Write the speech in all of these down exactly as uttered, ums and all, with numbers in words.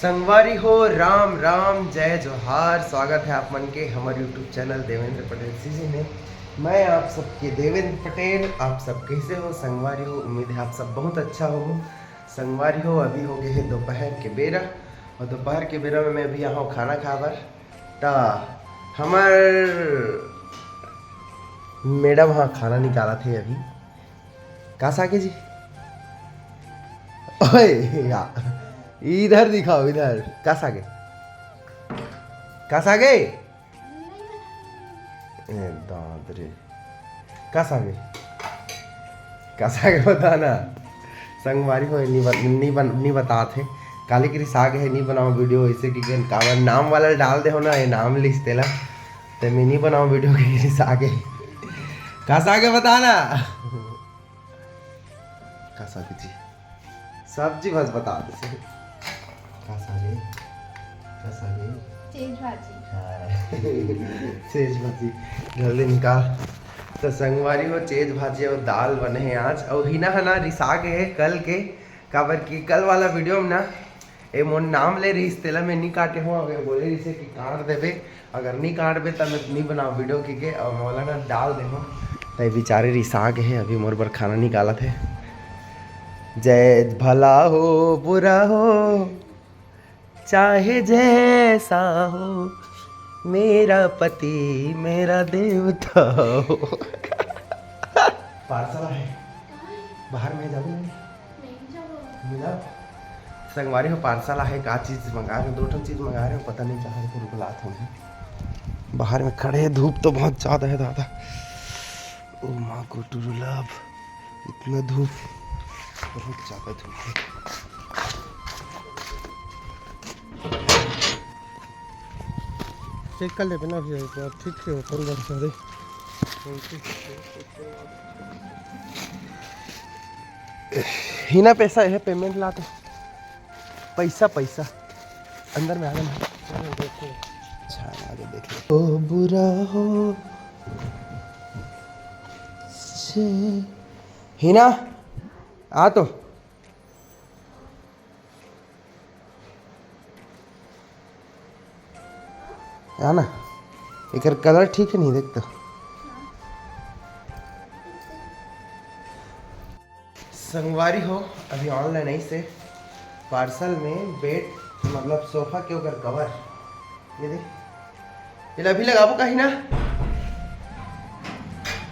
संगवारी हो, राम राम, जय जोहार। स्वागत है आप मन के हमर YouTube channel Devendra Patel CG में। मैं आप सबके देवेंद्र पटेल। आप सब कैसे हो संगवारी हो? उम्मीद है आप सब बहुत अच्छा हो। संगवारी हो, अभी हो गए है दोपहर के बेरा, और दोपहर के बेरा में मैं अभी यहाँ खाना खाए बर। त हमर मैडम हाँ खाना निकालत हे अभी। का सागे जी? ओए, या, इधर दिखाओ, इधर। का सागे? का सागे? ए, दाद रे। का सागे? का सागे बता ना। संगवारी हो, नी बन-, नी बन-, नी बतात हे। काली करी साग है, नी बनाओ वीडियो ऐसे कि गन काबर नाम वाला डाल दे हो ना, ये नाम लिस तेला। ते मैं नी बनाओ वीडियो के करी साग है। का सागे बता ना। का सागे जी? सब्जी बस बता दे। का सागे? का सागे? चेज भाजी। हाँ। चेज भाजी। जल्दी निकाल। तो संगवारी हो, चेज भाजी और दाल बने हैं आज। और हिना है ना रिसा के है कल के, काबर कि कल वाला वीडियो में ना ए मोर नाम ले रहिस, तेला मैं नी काटे हूँ। अगर बोले रहिसे कि काट देबे, अगर नी काटबे त मैं नी बनाओ वीडियो की के, और मोला ना डाल दे हूँ। तय बेचारे रिसा के है, अभी मोर बर खाना निकालत है। जय भला हो बुरा हो, चाहे जैसा हो, मेरा पति मेरा देवता हो। पार्सल है, बाहर में जाऊँ। मिला। संगवारी हो, पार्सल आहे, का चीज मंगा रहे हो? दो ठन चीज मंगा रहे हो, पता नहीं कहाँ से रुकलात हो। बाहर में खड़े हैं, धूप तो बहुत ज्यादा है दादा। ओ माँ को टुरुलाभ, इतना धूप, बहुत ज्यादा धूप है। चेक कर लेबे ना अभी एक बार, ठीक से हो, कौन बात करे। हिना पैसा है, पेमेंट ला तो। पैसा, पैसा। अंदर में आ गया। अच्छा, आगे देख ले। ओ बुरा हो। से हिना, आ तो। है ना, एकर कलर ठीक है नहीं, देख तो। संगवारी हो, अभी ऑनलाइन आई से पार्सल में बेड, मतलब सोफा के ओकर कवर, ये दे, ये ला भी लगाबो कहीं ना,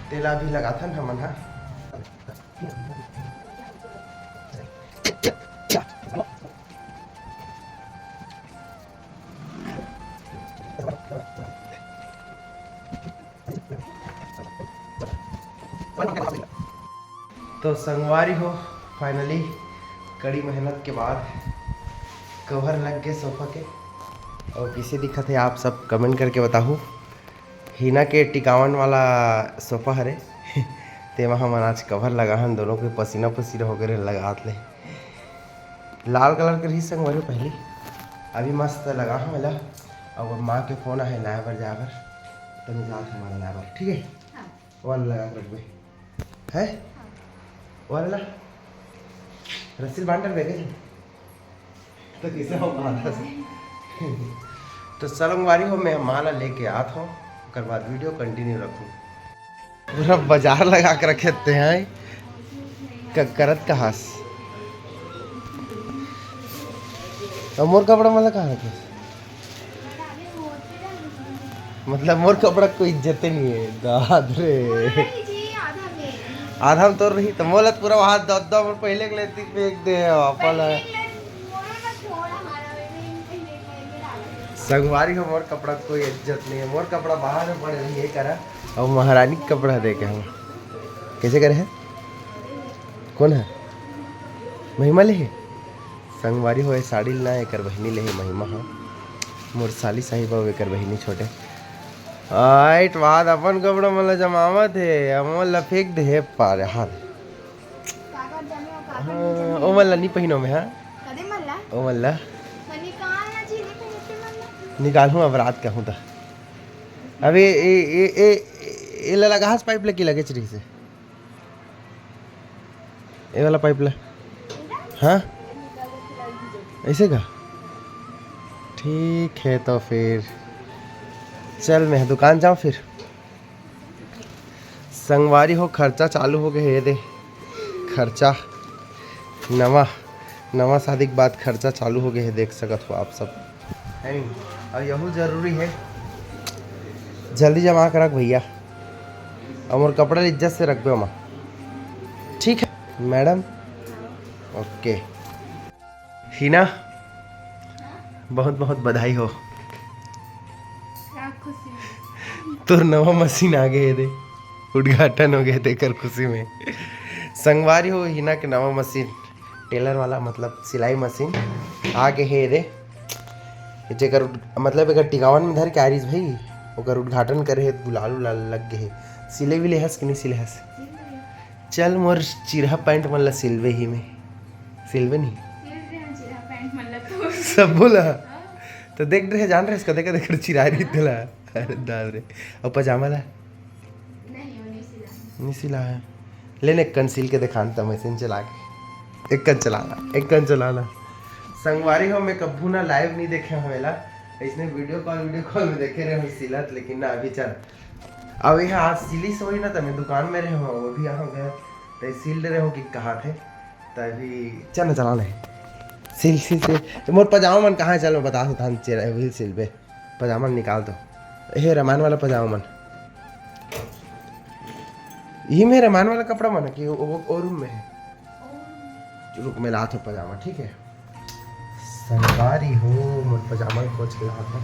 तेला भी लगाथन हमन हा। तो संगवारी हो, finally कड़ी मेहनत के बाद कवर लग गए सोफा के। और किसे दिखत है, आप सब कमेंट करके बताहू। हिना के टिकावन वाला सोफा हरे, तेमा हमन आज कवर लगाहन, दोनों के पसीना पसीना हो गए रहे लगात ले। लाल कलर के रही संगवारी पहली, अभी मस्त लगा हूँ एला। अब माँ के फोन आहे लाए बर जाए बर, तो मैं जात हूँ माला लाए बर, ठीक है? हाँ। वाला लगा के रखबे, है? हाँ। वाला रस्सी बांध रखबे के? तो किसे हो पाता से? तो संगवारी हो, मैं माला लेके आत हूँ, ओकर बाद वीडियो कंटिन्यू रखूँ। पूरा बाजार लगा के रखे ते हैं। क-, करत कहास। और मोर कपड़ा मला कहाँ रखे? मतलब मोर कपड़ा कोई इज्जत नहीं है, दाद रे। आधा में तोर रही तो मोला पूरा वहाँ दद्दा मोर पहले के लेती फेंक दे है, वापस आए। संगवारी हो, मोर कपड़ा कोई इज्जत नहीं है, मोर कपड़ा बाहर में पड़े रही है करा। अब महारानी के कपड़ा दे के हम कैसे करे है? कौन है? महिमा ले है? संगवारी हो, ए साड़ी ल ना एकर बहिनी ले हे महिमा ह। मोर साली साहिबा अउ एकर बहिनी छोटे। आइट बाद अपन कपड़ा मन ल जमावत हे, अउ मोर ल फेंक दे हे पार हाल। काकर जमे हो, काकर हाँ, नहीं जमे। ओ मन ल नी पहिनो में, हाँ? कदे मन ला? ओ मन ल। मनी कहाँ ना जी, नहीं पहिनते मन ला। निकालहूँ अब रात कहूँ त। अबे ए, ए, ए, ए, ए ला लगाहस पाइप ल कि लगेच रहिसे। ए वाला पाइप ला। हाँ? ऐसे का? ठीक है, तो फिर चल, मैं दुकान जाऊँ फिर। संगवारी हो, खर्चा चालू हो गए हे, ये दे खर्चा, नवा नवा शादी के बाद खर्चा चालू हो गए हे, देख सकत हो आप सब, है नहीं? और यहू जरूरी है, जल्दी जमा कर रख भैया, और मोर कपड़ा इज्जत से रखबे ओमा, ठीक है मैडम? ओके। हिना, बहुत बहुत बधाई हो। का खुशी में? तोर नवा मशीन आ गए हे दे, उद्घाटन हो गए तेकर खुशी में। संगवारी हो, हिना के नवा मशीन, टेलर वाला, मतलब सिलाई मशीन आ गए हे दे। जेकर उद-, मतलब एकर टिकावन में धर के आरिस भाई, ओकर उद्घाटन करे हे, गुलाल उलाल लग गए हे। सिले विले हस कि नहीं सिले हस? चल, मोर चिरहा पैंट मन ला सिलवे ही में। सिलवे नहीं? सिल रहे हैं चिरहा पैंट मन ला तो। सब बोला। हाँ। तो देख रहे, जान रहे, कदे कदे कर चिरा रही तेला। अरे दाद रे। और पजामा ला? नहीं, वो नहीं सिला है। नहीं सिला है। ले ने, एक कन सिल के दिखान त, मशीन चला के। एक कन चला ला, एक कन चला ला। संगवारी हो, मैं कभू ना लाइव नहीं देखे हूँ एला। इसने वीडियो कॉल, वीडियो कॉल में देखे रहे हो सिलत, लेकिन ना अभी चल। अब यहाँ आज सिली से होई ना, त मैं दुकान में रहे हूँ, वो भी यहाँ गए, त सिल रहे हो कि कहा थे, तभी चल ना चला ले। सिल, सिल, सिल। तो मोर पजामा मन कहाँ है? चल, मैं बता देता हूँ, चेहरा, वही सिल पे। पजामा निकाल दो। हे रमान वाला पजामा मन। यही में रमान वाला कपड़ा मन कि वो, वो, वो रूम में है? रुक, मैं लात हूँ पजामा, ठीक है? संगवारी हो, मोर पजामा खोज के लात हूँ।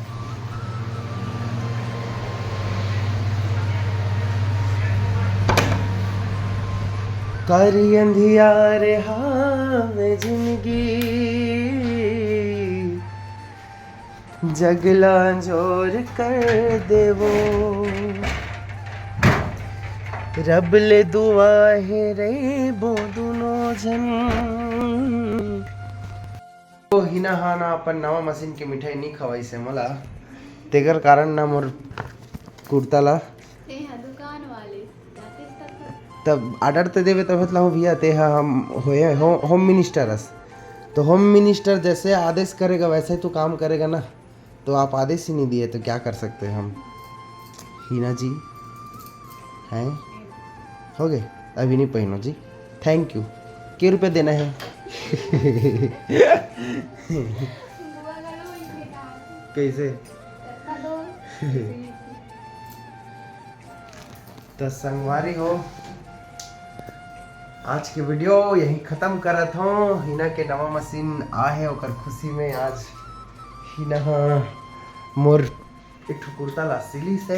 करी अंधियार हावे जिंदगी, जगला जोर कर देवो। रब ले दुआ हे रहिबो दुनो झन। ओ हिना हा ना अपन नवा मशीन के मिठाई नहीं खवाइस हे मोला, तेकर कारण ना मोर कुर्ता ला तेहा दुकान वाले जाते तक तब ऑर्डर ते देवे तभे त लाहू भैया, तेहा हम होए हो, होम मिनिस्टर अस। तो होम मिनिस्टर जैसे आदेश करेगा वैसे ही तो काम करेगा ना। तो आप आदेश ही नहीं दिए तो क्या कर सकते हैं हम? हीना जी हैं, हो गए, अभी नहीं पहनो जी, थैंक यू। के रुपये देना है? कैसे? तो संगवारी हो, आज के वीडियो यहीं खत्म करत हो। हिना के नवा मशीन आ है, ओकर खुशी में आज हिना हा मोर एक ठो कुर्ता ला सिली से,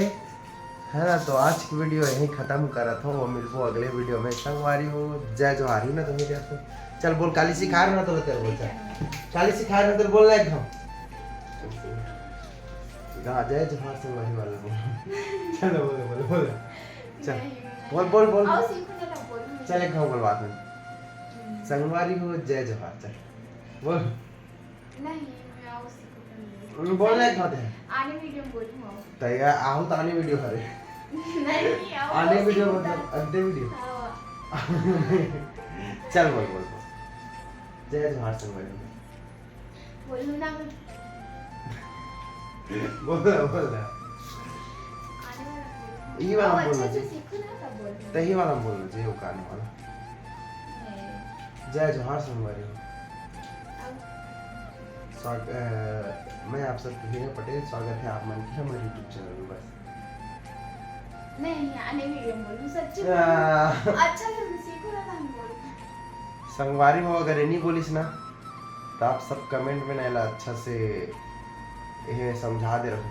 है ना। तो आज की वीडियो यहीं खत्म करत हो, वो मिलबो अगले वीडियो में। संगवारी हो, जय जोहार ही ना, तो मेरे आपको चल बोल, काली सिखा रहा ना तो तेरे बोल, चल। काली सिखा रहा ना तेरे बोल, लाइक हम। हाँ, जय जोहार संगवारी वाला बोल। चलो बोलो, बोलो, बोलो। चल, नहीं, नहीं। बोल, बोल, बोल। आओ, सीखो ना, तब बोलो। चल, एक घाव बोल बात में। हम्म। संगवारी हो, जय जोहार, चल। बोल। नहीं, मैं आओ, सीखो तो नहीं। हम्म, बोल, एक घाव दे। आने वीडियो में बोलूँ, आओ। तैयार, आओ तो आने वीडियो हरे। नहीं, आओ, आने आओ, वीडियो सीखो मतलब, तो। अगले वीडियो। हाँ। चल, बोल, बोल, बोल। जय जोहार संगवारी हो। बोलू ना मैं। बोल ना, बोल ना। आने वाला बोलू। ई वाला अब बोलना अच्छे से जी। सीखू ना, तब बोलू। तही वाला बोलना जी, वो गाने वाला। नहीं। जय जोहार संगवारी हो। अब स्वाग-, अ, मैं आप सबके हीरा पटेल, स्वागत है आप मन के हमारे YouTube चैनल में। बस। नहीं, आने वीडियो में बोलूँ, सच्ची आ। बोलूँ। अच्छा से सीखो ना, तो हम बोलूँ। संगवारी हो, अगर ये नहीं बोलिस ना, तो आप सब कमेंट में ना एला अच्छा से यह समझा दे रहो,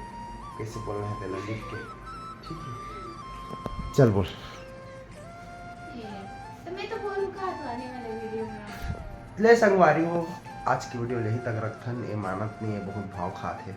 कैसे बोलना है तेला लिख के, ठीक है? चल बोल। ये, तो मैं तो बोलूँ का तो आने वाले वीडियो में। ले संगवारी हो, आज की वीडियो यहीं तक रखथन। ये मानत नहीं है, बहुत भाव खात है।